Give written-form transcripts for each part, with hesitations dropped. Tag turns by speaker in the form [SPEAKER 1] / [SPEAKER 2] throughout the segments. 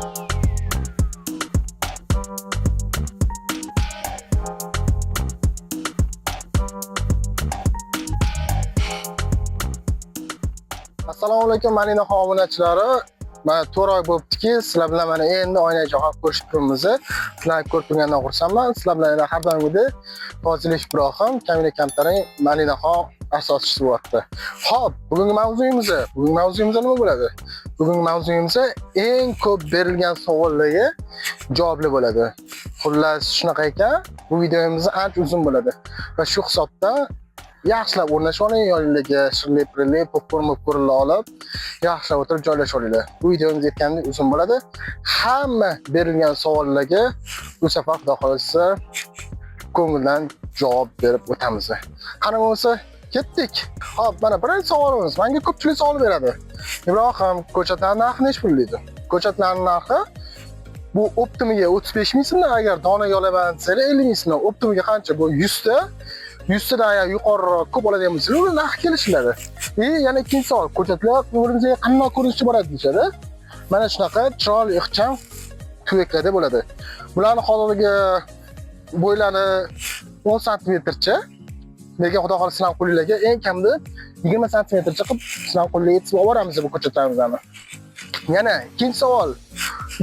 [SPEAKER 1] Assalomu alaykum, Malinaxon obunachilari. Mana 4 oy bo'libdiki, sizlar bilan mana endi oyna javob ko'rishib turibmiz. Sizlar ko'rib turgandan xursandman. Sizlar bilan yana har doimgidek Fozilish Ibrohim, Kamina Kamtaring Malinaxon asoschisi bo'lyapti. Xo'p, bugungi mavzuyimiz nima bo'ladi? Bugungi mavzuyimiz eng ko'p berilgan savollarga javobli bo'ladi. Xullas, shunaqa ekan, bu videomiz ancha uzun bo'ladi. Va shu hisobdan yaxshilab o'rnashib oling, yoningizga shirli pirli, popkorn mopkornlar olib, yaxshilab o'tirib joylashib olinglar. Bu videomiz aytgandek uzun bo'ladi. Hamma berilgan savollarga bu safar Xudo xohlasa ko'ngildan javob berib o'tamiz. Qani bo'lmasa ketdik. Xo'p, mana birinchi savolimiz. Menga ko'pchilik savol beradi. Ibrohim, ko'chatlarning narxi nechi pul deydi. Ko'chatlarning narxi bu оптом iga 35 ming so'mdan, agar donaga olaman desanglar 50 ming so'mdan. Оптом iga qancha? Bu 100 ta 100 tadan agar yuqoriroq ko'p oladigan bo'lsangiz, uni narxi kelishiladi. И yana ikkinchi savol, ko'chatlar qo'limizga qanday ko'rinishda boradi deyishadi. Mana shunaqa chiroyli, ixcham tuvaklarda bo'ladi. Bularni hozirgi bo'ylari 10 santimetrcha. Lekin Xudo xohlasa sizlarning qo'lingizga eng kamida 20 santimetrcha qilib sizlarning qo'lingizga yetkazib olib boramiz bu ko'chatlarimizni. Yana ikkinchi savol.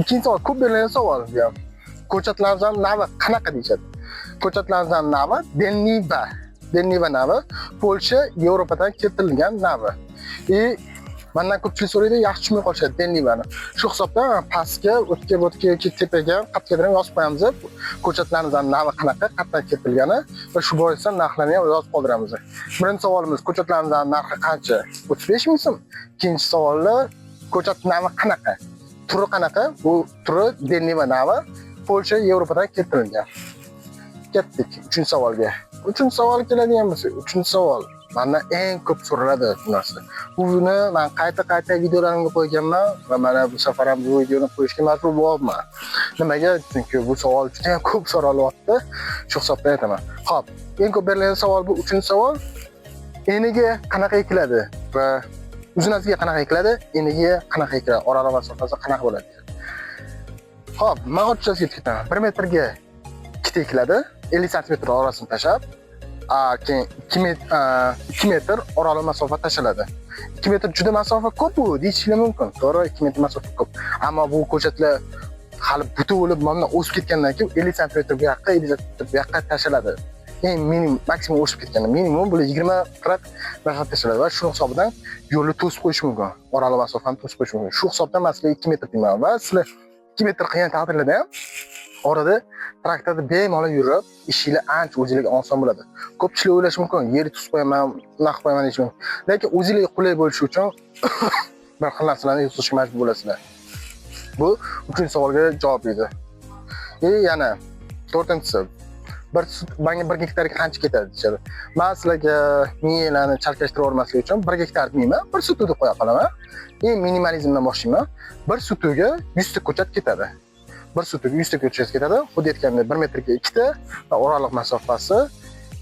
[SPEAKER 1] Ikkinchi savol ko'p berilgan savol bu ham. Ko'chatlarimizning navi qanaqa deyishadi. Ko'chatlarimizning navi Denniva. Denniva navi Polsha, Yevropadan keltirilgan navi. И mandan ko'pchilik so'raydi, yaxshi tushunmay qolishadi Dennivani. Shu hisobdan pastga, o'tga, bo'tga yoki tepaga qayergadir ham yozib qo'yamiz. Ko'chatlarimizning navi qanaqa, qayerdan keltirilgani va shu boisdan narxlarni ham yozib qoldiramiz. Birinchi savolimiz, ko'chatlarimizning narxi qancha? 35 ming so'm. Ikkinchi savolni, ko'chat navi qanaqa? Turi qanaqa? Bu turi Denniva navi, Polsha, Yevropadan keltirilgan. Ketdik uchinchi savolga. Uchinchi savol keladigan bo'lsa, uchinchi savol mandan eng ko'p so'raladi bu narsa. Buni men qayta-qayta videolarimga qo'yganman va mana bu safar ham bu videoni qo'yishga majbur bo'lyapman. Nimaga? Chunki bu savol juda ham ko'p so'ralyapti. Shu hisobdan aytaman. Xo'p, eng ko'p berilgan savol bu uchinchi savol. Eniga qanaqa ekiladi va uzunasiga qanaqa ekiladi, eniga qanaqa ekiladi, oraliq masofasi qanaqa bo'ladi? Xo'p, men ochchasiga aytib ketaman. 1 metrga ikkita ekiladi, 50 santimetr orasini tashlab, keyin 2 metr 2 metr oraliq masofa tashaladi. 2 metr juda masofa ko'p bu deyishingiz mumkin. To'g'ri, 2 metr masofa ko'p. Ammo bu ko'chatlar hali butun bo'lib mana o'sib ketgandan keyin 50 santimetr bu yoqqa, 50 santimetr bu yoqqa tashaladi. Eng minimum, maksimum o'sib ketganda minimum bu 20-40 masofa tashaladi va shu hisobidan yo'lni to'sib qo'yish mumkin. Oraliq masofani to'sib qo'yish mumkin. Shu hisobdan man sizlarga 2 metr deyman va sizlar 2 metr qilgan taqdirlarda ham orada traktorda bemalol yurib, ishinglar ancha o'zingizga oson bo'ladi. Ko'pchilik o'ylashi mumkin, yerni to'sib qo'yaman, unaqa qo'yaman deyishi mumkin. Lekin o'zingizga qulay bo'lishi uchun bir xil narsalarni yutishga majbur bo'lasizlar. Bu uchinchi savolga javob edi. И yana to'rtinchisi, bir manga 1 gektarga qancha ketadi deyishadi. Men sizlarga miyalarni chalkashtirib yubormaslik uchun 1 gektar demayman, 1 sutka deb qo'ya qolaman. Eng minimalizmdan boshlayman. 1 sutkaga 100 ta ko'chat ketadi. 1 sutkaga 100 ta ko'chat ketadi. Xuddi aytgandek 1 metrga ikkita va oraliq masofasi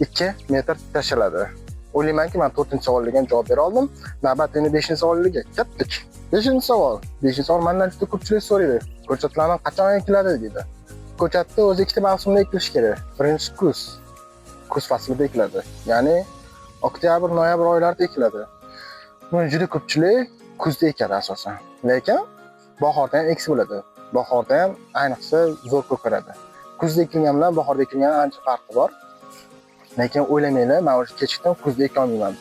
[SPEAKER 1] 2 metr tashaladi. O'ylaymanki, men to'rtinchi savolga ham javob bera oldim. Navbat endi beshinchi savolga ketdik. Beshinchi savol. Beshinchi savol mendan juda ko'pchilik so'raydi. Ko'chatlarni qachon ekiladi deydi. Ko'chatni o'zi ikkita mavsumda ekilishi kerak. Birinchisi kuz. Kuz faslida ekiladi. Ya'ni oktyabr, noyabr oylarida ekiladi. Buni juda ko'pchilik kuzda ekadi asosan. Lekin bahorda ham eksa bo'ladi. Bahorda ham ayniqsa zo'r ko'karadi. Kuzda ekilgan bilan bahorda ekilgan ancha farqi bor. Lekin o'ylamanglar, men o'sha kechikdim, kuzda eka olmayman.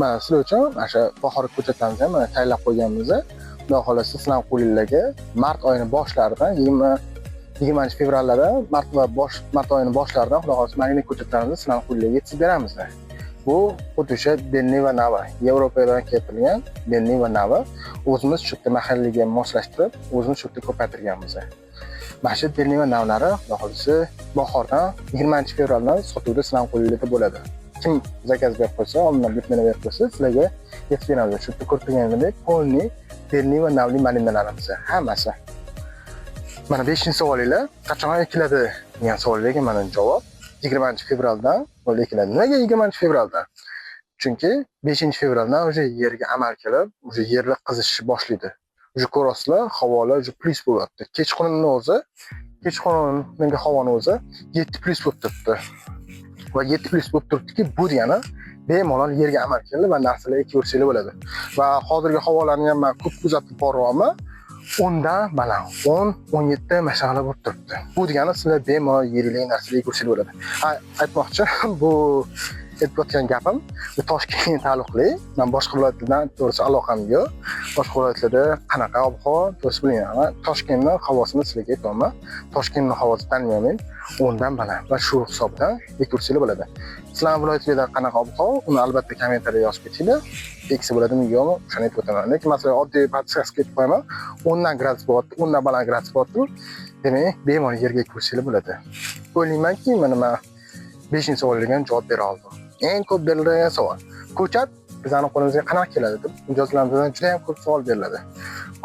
[SPEAKER 1] Mana sizlar uchun mana shu bahor ko'chatlarimizni ham mana tayyorlab qo'yganmiz. Xudo xohlasa sizlarning qo'lingizlarga mart oyining boshlaridan 20 fevrallarda, mart va bosh mart oyining boshlaridan Xudo xohlasa malina ko'chatlarimizni sizlarning qo'lingizlarga yetkazib beramiz. Bu xuddi o'sha Denniva Nava, Yevropadan keltirilgan Denniva Nava. O'zimiz shu yerda mahalliyga moslashtirib, o'zimiz shu yerda ko'paytirganmiz. Mana shu Denniva navlari Xudo xohlasa bahordan 20 fevraldan sotuvda sizlarning qo'lingizda bo'ladi. Kim заказ berib qo'ysa, oldindan buyurtma berib qo'ysa, sizlarga yetkazib beramiz. Shu yerda ko'rib turganingizdek, полный Denniva navli malinalarimiz hammasi. Mana beshinchi savolinglar, qachon ekiladi degan savolga mana javob 20 fevraldan bo'lib ekiladi. Nimaga 20 fevralda? Chunki 5 fevraldan уже yerga amal kelib, уже yerlar qizishni boshlaydi. Уже ko'rasizlar, havolar уже plyus bo'lyapti. Kechqurunni o'zi, kechqurungi havoni o'zi 7 plyus bo'lib turibdi. Va 7 plyus bo'lib turibdiki, bu degani bemalol yerga amal keldi va narsalar ekaversanglar bo'ladi. Va hozirgi havolarni ham man ko'p kuzatib boryapman. 10 dan baland, 10, 17 mana shunaqa bo'lib turibdi. Bu degani sizlar bemalol yeringlarga narsalar ekaversanglar bo'ladi. Ha, aytmoqchi, bu aytib o'tgan gapim bu Toshkentga taalluqli. Man boshqa viloyatlardan to'g'risi aloqam yo'q. Boshqa viloyatlarda qanaqa ob-havo to'g'risi bilmayman. Man Toshkentni havosini sizlarga aytyapman. Toshkentni havosini taniyman, 10 dan baland va shu hisobdan ekaversanglar bo'ladi. Sizlarning viloyatinglarda qanaqa ob-havo, uni albatta kommentariyada yozib ketinglar. Eksa bo'ladimi, yo'qmi, o'shani aytib o'taman. Lekin masalan oddiy подсказка aytib qo'yaman. 10 dan gradus bo'lyapti, 10 dan baland gradus bo'lyapti. Demak, bemalol yerga ekaversanglar bo'ladi. O'ylaymanki, mana man 5-savolga ham javob bera oldim. Eng ko'p beriladigan savol. Ko'chat bizani qo'limizga qanaqa keladi deb mijozlarimizdan juda ham ko'p savol beriladi.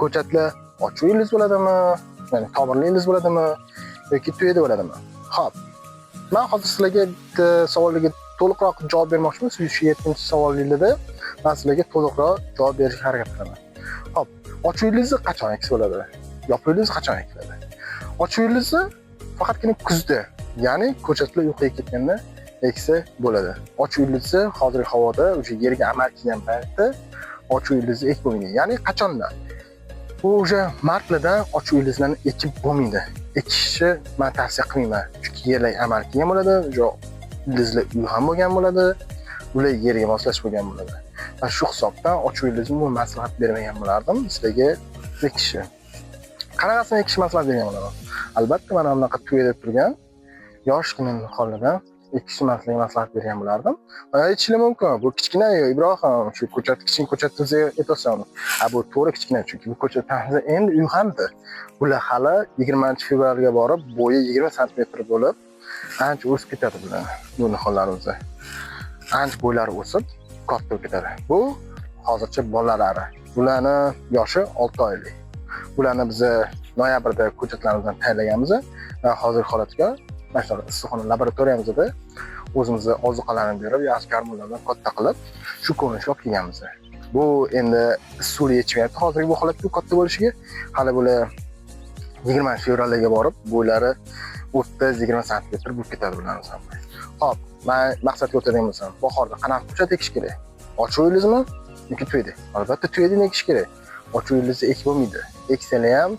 [SPEAKER 1] Ko'chatlar ochiq ildiz bo'ladimi? Ya'ni tomirli ildiz bo'ladimi yoki tuyada bo'ladimi? Xo'p. Men hozir sizlarga bitta savolga to'liqroq javob bermoqchiman. Shu 7-savolida men sizlarga to'liqroq javob berishga harakat qilaman. Xo'p, ochiq ildizni qachon eksa bo'ladi? Yopiq ildiz qachon ekiladi? Ochiq ildizni faqatgina kuzda, ya'ni ko'chatlar uyquga ketganda eksa bo'ladi. Ochiq ildizni hozirgi havoda o'sha yerga amal qilgan paytda ochiq ildizni ekib bo'lmaydi. Ya'ni qachondan? Bu уже martlardan ochiq ildizlarni ekib bo'lmaydi. Ekishni men tavsiya qilmayman. Chunki yerlar amal qilgan bo'ladi, o'sha ildizlar uyg'on bo'lgan bo'ladi, ular yerga moslashib bo'lgan bo'ladi. Va shu hisobdan ochiq ildizni umuman maslahat bermagan bo'lardim sizlarga ekishni. Qanaqasini ekishni maslahat bergan bo'lardim? Albatta, mana bunaqa tuyada turgan yoshgina nihollardan ekishni man sizlarga maslahat bergan bo'lardim. Aytishlar mumkin, bu kichkina Ibrohim, shu ko'chat, kichkina ko'chat desa aytyapsan. A bu to'g'ri kichkina, chunki bu ko'chat endi uyg'ondi. Bular hali 20-fevralga borib bo'yi 20 santimetr bo'lib, ancha o'sib ketadi bular. Bu nihollarimiz. Ancha bo'ylari o'sib, katta bo'lib ketadi. Bu hozircha bolalari. Bularni yoshi 6 oylik. Bularni biz noyabrda ko'chatlarimizdan tayyorlaganmiz va hozirgi holatga mana shunaqa issiqxona laboratoriyamizda o'zimizni ozuqalarni berib, yaxshi gormonlar bilan katta qilib, shu ko'rinishga olib kelganmiz. Bu endi issiqlik yetishmayapti hozirgi bu holatda katta bo'lishiga. Hali bular 20 fevralga borib bo'ylari 30-20 santimetr bo'lib ketadi bularni. Xo'p, man maqsadga o'tadigan bo'lsam, bahorda qanaqa ko'chat ekish kerak? Ochiq ildizmi yoki tuyada? Albatta tuyadini ekish kerak. Ochiq ildizni ekib bo'lmaydi. Eksalar ham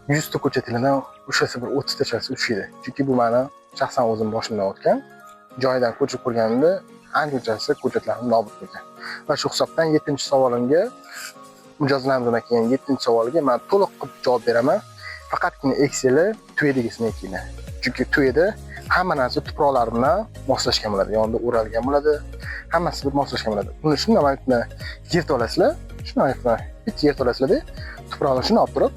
[SPEAKER 1] 100 ta ko'chatlardan o'shasi bir 30 tachasi uchiydi. Chunki bu mani shaxsan o'zim boshimdan o'tgan. Joyidan ko'chirib qo'yganimda anchasi ko'chatlarim nobud bo'lgan. Va shu hisobdan 7-savolimga, mijozlarimizdan kelgan 7-savolga man to'liq qilib javob beraman. Faqatgina eksanglar tuyadagisini ekinglar. Chunki tuyada hamma narsa tuproqlar bilan moslashgan bo'ladi, yonida o'ralgan bo'ladi, hammasi moslashgan bo'ladi. Buni shunday mana yirtib olasizlar, shunday bitta yirtib olasizlarda, tuproqni shuni olib turib,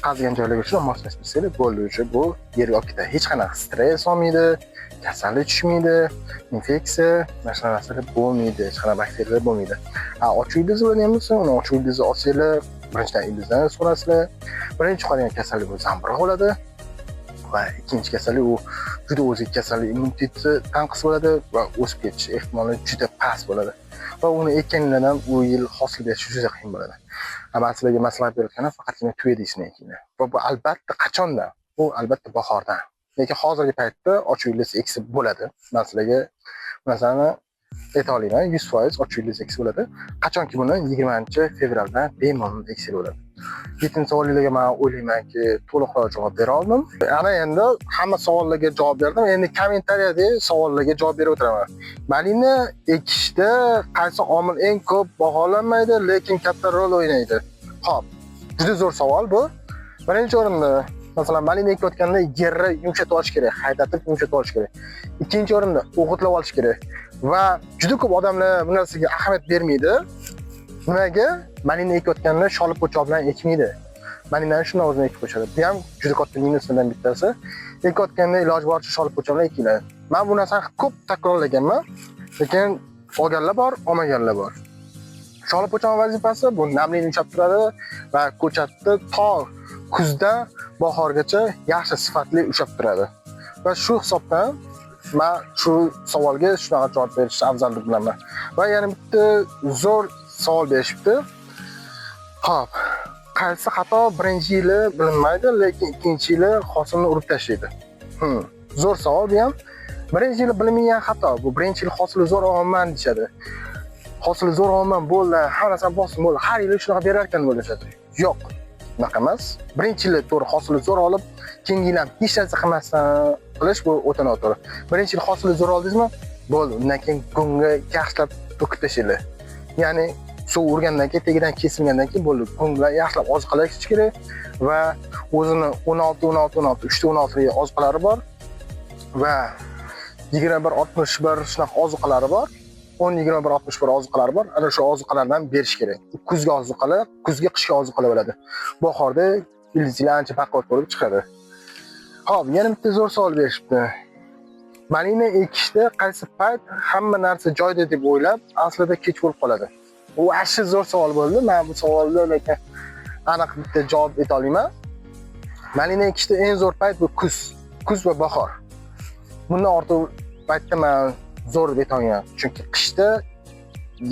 [SPEAKER 1] qazigan joylarga shuni moslashtirsanglar bo'ldi, o'sha bu yerga olib ketadi. Hech qanaqa stress olmaydi, kasallik tushmaydi, infeksiya, mana shunaqa narsalar bo'lmaydi, hech qanaqa bakteriyalar bo'lmaydi. A ochiq ildiz bo'ladigan bo'lsa, uni ochiq ildizni olsanglar, birinchidan ildizdan so'rasizlar. Birinchi qolgan kasallik bu zamburug' bo'ladi va ikkinchi kasallik u juda o'ziga kasallik immuniteti tanqis bo'ladi va o'sib ketish ehtimoli juda past bo'ladi. Va uni ekkaninglardan ham u yil hosil berishi juda qiyin bo'ladi. Man sizlarga maslahat berayotganim faqatgina tuyadisini ekinglar. Va bu albatta qachondan? Bu albatta bahordan. Lekin hozirgi paytda ochiq ildiz eksa bo'ladi. Man sizlarga masalani ayta olaman, 100% ochiq ildiz eksa bo'ladi. Qachonki buni 20-fevraldan bemalol eksa bo'ladi. 7-savollarga man o'ylaymanki, to'liqroq javob bera oldim. Ana endi hamma savollarga javob berdim. Endi kommentariyada savollarga javob berib o'tiraman. Malina ekishda qaysi omil eng ko'p baholanmaydi, lekin katta rol o'ynaydi? Xo'p, juda zo'r savol bu. Birinchi o'rinda, masalan, malina ekayotganda yerni yumshatib olish kerak, haydatib yumshatib olish kerak. Ikkinchi o'rinda o'g'itlab olish kerak. Va juda ko'p odamlar bu narsaga ahamiyat bermaydi. Nimaga? Malina ekayotganda sholi po'choq bilan ekmaydi. Malinani shundan o'zini ekib qo'yishadi. Bu ham juda katta minuslardan bittasi. Ekayotganda iloji boricha sholi po'choq bilan ekiladi. Men bu narsani ko'p takrorlaganman, lekin olganlar bor, olmaganlar bor. Sholi po'choq vazifasi bu namlikni ushlab turadi va ko'chatni to kuzdan bahorgacha yaxshi sifatli ushlab turadi. Va shu hisobdan man shu savolga shunaqa javob berishni afzal deb bilaman. Va yana bitta zo'r savol berishibdi. Xo'p, Qaysi xato birinchi yili bilinmaydi, lekin ikkinchi yili hosilni urib tashlaydi? Zo'r savol bu ham. Birinchi yili bilinmagan xato. Bu birinchi yil hosili zo'r olaman deyishadi. Hosili zo'r olaman bo'ldi, hamma narsani bosdim bo'ldi. Har yili shunaqa berar ekan deb o'ylashadi. Yo'q, unaqa emas. Birinchi yili to'g'ri hosili zo'r olib, keyingi yil ham hech narsa qilmasdan qilish bu o'ta noto'g'ri. Birinchi yil hosili zo'r oldingizmi? Bo'ldi. Undan keyin go'ngga yaxshilab to'kib tashlanglar. Ya'ni suv urgandan keyin, tagidan kesilgandan keyin bo'ldi. Go'ng bilan yaxshilab oziqalash kerak va o'zini 16 16 16 3 ta 16 oziqalari bor va 21 61 shunaqa ozuqalari bor. 10 21 61 ozuqalari bor. Ana shu ozuqalardan berish kerak. Kuzgi ozuqalar, kuzgi qishki ozuqalar bo'ladi. Bahorda ildizlar ancha baquvvat bo'lib chiqadi. Xo'p, yana bitta zo'r savol berishibdi. Malina ekishda qaysi payt hamma narsa joyida deb o'ylab, aslida kech bo'lib qoladi? Bu вообще zo'r savol bo'ldi. Men bu savolga lekin aniq bitta javob ayta olmayman. Malina ekishda eng zo'r payt bu kuz. Kuz va bahor. Bundan ortiq paytda men zo'r deb aytolmayman. Chunki qishda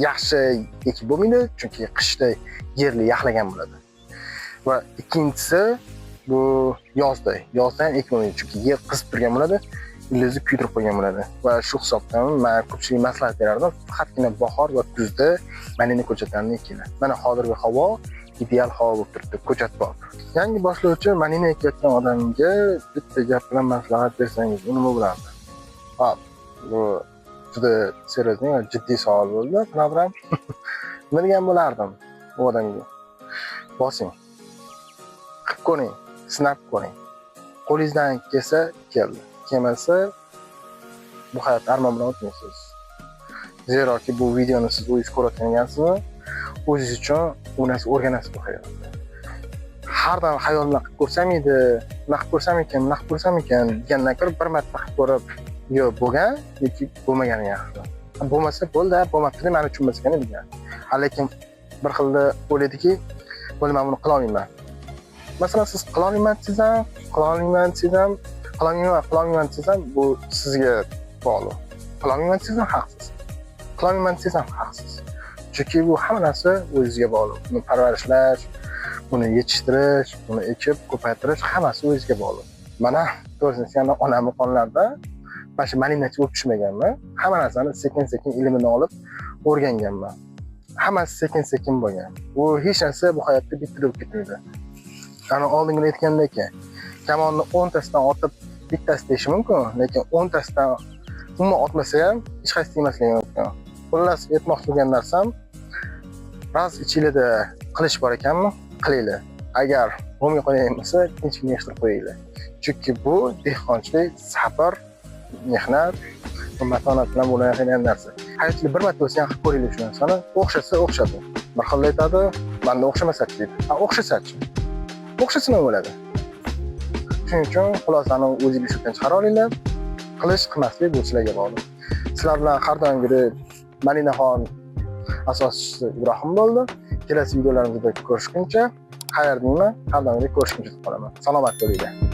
[SPEAKER 1] yaxshi ekib bo'lmaydi, chunki qishda yerli yaxlagan bo'ladi. Va ikkinchisi bu yozda. Yozda ham ekib bo'lmaydi, chunki yer qizib turgan bo'ladi, ildizni kuydirib qo'ygan bo'ladi. Va shu hisobdan men ko'pchilik maslahat berardim, faqatgina bahor va kuzda malina ko'chatlarini ekinglar. Mana hozirgi havo ideal havo bo'lib turibdi, ko'chat bor. Yangi boshlovchi malina ekayotgan odamga bitta gap bilan maslahat bersangiz, u nima bo'lardi? Hop, bu juda серьезный va jiddiy savol bo'ldi. Qanaqa nima degan bo'lardim u odamga? Bosing. Qilib ko'ring, sinab ko'ring. Qo'lingizdan kelsa keldi. Kelmasa bu hayot armon bilan o'tmaysiz. Zeroki bu videoni siz o'zingiz ko'rayotgan ekansizmi, o'zingiz uchun u narsa o'rganasiz bu hayotda. Har doim xayol bilan qilib ko'rsam edi, bunaqa qilib ko'rsam ekan, bunaqa qilib ko'rsam ekan degandan ko'ra bir marta qilib ko'rib, yo bo'lgan yoki bo'lmagani yaxshi. Bo'lmasa bo'ldi, bo'lmabdi, mani tushunmas ekan degan. Lekin bir xilda o'ylaydiki, bo'ldi, men buni qila olmayman. Masalan, siz qila olmayman desangiz ham, qila olmayman desangiz ham, qila olmayman, qila olmayman desangiz ham, bu sizga bog'liq. Qila olmayman desangiz ham haqsiz. Qila olmayman desangiz ham haqsiz. Chunki bu hamma narsa o'zingizga bog'liq. Buni parvarishlash, buni yetishtirish, buni ekib ko'paytirish hammasi o'zingizga bog'liq. Mana to'g'risini aytganda onamni qonlarida mana shu malinachi bo'lib tushmaganman. Hamma narsani sekin-sekin ilmini olib o'rganganman. Hammasi sekin-sekin bo'lgan. Bu hech narsa bu hayotda bittada bo'lib ketmaydi. Ana oldingi aytgandek, kamonni 10 tasidan otib bittasi tegishi mumkin, lekin 10 tasidan umuman otmasa ham hech qaysi tegmasligi mumkin. Xullas, aytmoqchi bo'lgan narsam, rost ichinglarda qilish bor ekanmi, qilinglar. Agar bo'lmay qolgan bo'lsa, tinchgina yig'ishtirib qo'yinglar. Chunki bu dehqonchilik sabr, mehnat va matonat bilan bo'ladigan narsa. Hayotda bir marta bo'lsa ham qilib ko'ringlar shu narsani. O'xshasa o'xshadi. Bir xil aytadi, manda o'xshamasachi deydi. Ha, o'xshasachi? O'xshasa nima bo'ladi? Shuning uchun xulosani o'zingiz hisobdan chiqara olinglar. Qilish, qilmaslik bu sizlarga bog'liq. Sizlar bilan har doimgidek Malinaxon asoschisi Ibrohim bo'ldi. Kelasi videolarimizda ko'rishguncha xayr deyman. Har doimgidek ko'rishguncha deb qolaman. Salomat bo'linglar.